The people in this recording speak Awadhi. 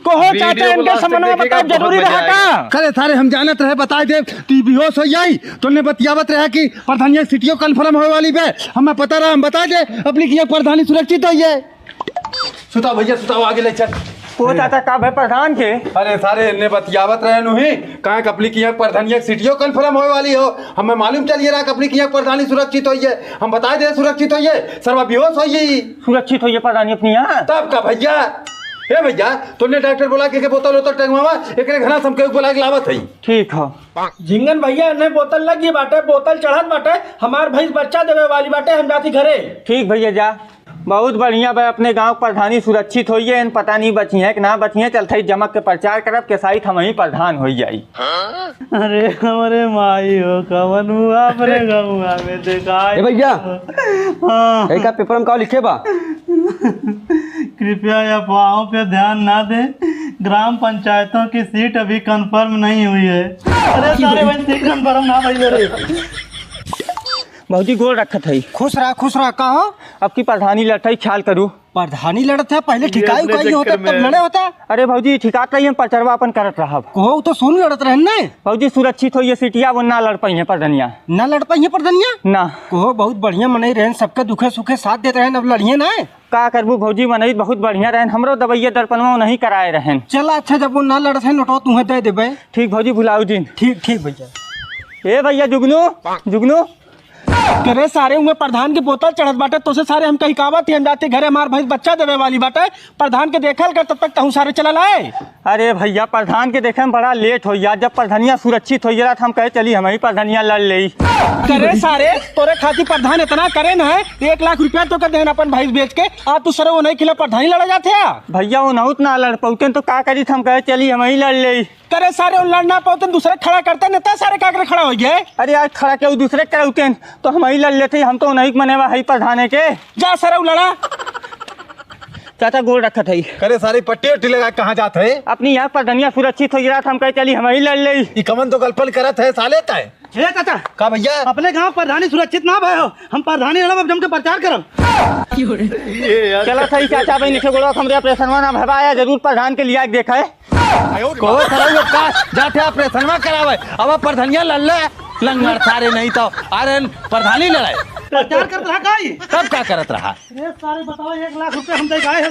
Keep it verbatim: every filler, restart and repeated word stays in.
कहो चाचा, इनके समनवा बताए जरूरी रहा का? करे सारे, हम जानत रहे, बताए दे, तू बेहोश हो जाई, तोने बतियावत रहे कि प्रधानिया सीटियो confirm होए वाली बे, हमें पता रहा, हम बताए दे, अपनी किया प्रधानी सुरक्षित होइए। सुताओ भैया, सुताओ, आगे ले चल। ओ चाचा, का भे प्रधान के? अरे सारे, इन्ने बतियावत रहे नुही, कहा कि अपनी किया प्रधानिया सीटियो confirm होए वाली हो, हमें मालूम चलिए रहा कि अपनी किया प्रधानी सुरक्षित होइए, हम बताए दे सुरक्षित होइए, सरवा बेहोश होइए। सुरक्षित होइए प्रधानी अपनी यहाँ? तब का भैया, ए भैया, तोने डॉक्टर बोला के, के बोतल वोतल टंगवावा, एकरे घना से हम केहू बोला के लावत हई। ठीक हो। झिंगन भैया, इन्हें बोतल लग गई बाटे, बोतल चढ़त बाटे, हमार भैंस बच्चा देवे वाली बाटे, हम जाती घरे। ठीक भैया, जा। बहुत बढ़िया बा, अपने गाँव के प्रधानी सुरक्षित होइए, इन पता नहीं बची हैं कि ना बची हैं, चलत हई जमक के प्रचार करब, के साइत हम ही प्रधान होई जाई। अरे हमरे माई हो, कवन हुआ अपने गौवा में देखाई। ए भैया, हाँ। ए का पेपर में का लिखे बा? कृपया अफवाहों पे ध्यान ना दें, ग्राम पंचायतों की सीट अभी confirm नहीं हुई है। अरे सारे, वही सीट confirm ना भई रे। भौजी गोड़ रखत हई। खुश रहा, खुश रहा। का हो? अब की प्रधानी लड़त हई, ख्याल करू। प्रधानी लड़त है, पहले ये ठिकाई अपने उकाई होता चक्कर तब में लड़े होता। अरे भौजी, ठिकात रही, हम प्रचरवा अपन करत रहब। कहो, उ तो सोनू लड़त रहन ने। भौजी सुरक्षित होइए सीटिया, वो ना लड़ पइहें प्रधनिया। ना लड़ पइहें प्रधनिया? ना। कहो, बहुत बढ़िया मनई रहन, सबके दुखे सुखे साथ देत रहन, अब लड़िए ना। का करबू भौजी, मनई बहुत बढ़िया रहन, हमरो दवाइया दर्पणवा नहीं कराए रहन। चला अच्छा, जब वो ना लड़त है, नोटवा तुहें दे देबे। ठीक भौजी, भुलाऊ जिन। ठीक, ठीक भैया। ए भैया जुगनू, जुगनू। करे सारे, उमे प्रधान के बोतल चढ़त बाटे, तोसे सारे हम कही कावत ही, हम जाते घरे, हमार भैंस बच्चा देवे वाली बाटे, प्रधान के देखल कर, तब तक तहूँ सारे चला लाए। अरे भैया, प्रधान के देखे में बड़ा लेट हो यार, जब प्रधानिया सुरक्षित हो गया हम कहे चली हम ही प्रधानिया लड़ ले। करे सारे, तोरे खातिर प्रधान इतना करे न है, एक लाख रुपया तो कर देहन अपन भैंस बेच के, आज तू सरे वो नहीं खिला प्रधानी लड़ा जाते है। भैया वो नहीं उतना लड़ पाते तो का करी, हम कहे चली हम ही लड़ ले। करे सारे, उन लड़ ना पावते, दूसरे खड़ा करते, न ते सारे काकरे खड़ा हो गए। अरे यार, खड़ा केहू दूसरे करावते, तो हम ही लड़ लेते, हम तो नहीं मनेवा है प्रधाने के। जा सारे, उ लड़ा। चाचा गोड़ रखत है। करे सारे, पट्टी उट्टी लगा कहाँ जात है? अपनी यहाँ प्रधनिया सुरक्षित हो गया, हम कहे चली हम ही लड़ ले। ई कमन तो गलपन करत है साले तय। हे चाचा। का भैया? अपने गाँव प्रधानी सुरक्षित ना भय हो, हम प्रधानी लड़ब, अब जम के प्रचार करब। ये यार। चला सही चाचा, भाई नीचे गोड़वा हमरे ऑपरेशनवा ना भवा आया, जरूर प्रधान के लिया के देखा है। कहो सरऊ, अब का जाते ऑपरेशनवा करावे, अब प्रधानिया लड़ ले, लंगड़ सारे नहीं तो, अरे प्रधानी लड़ाए। प्रचार करत रहा काई? तब का करत रहा? अरे सारे बताओ, एक लाख रुपए हम दे गए हैं।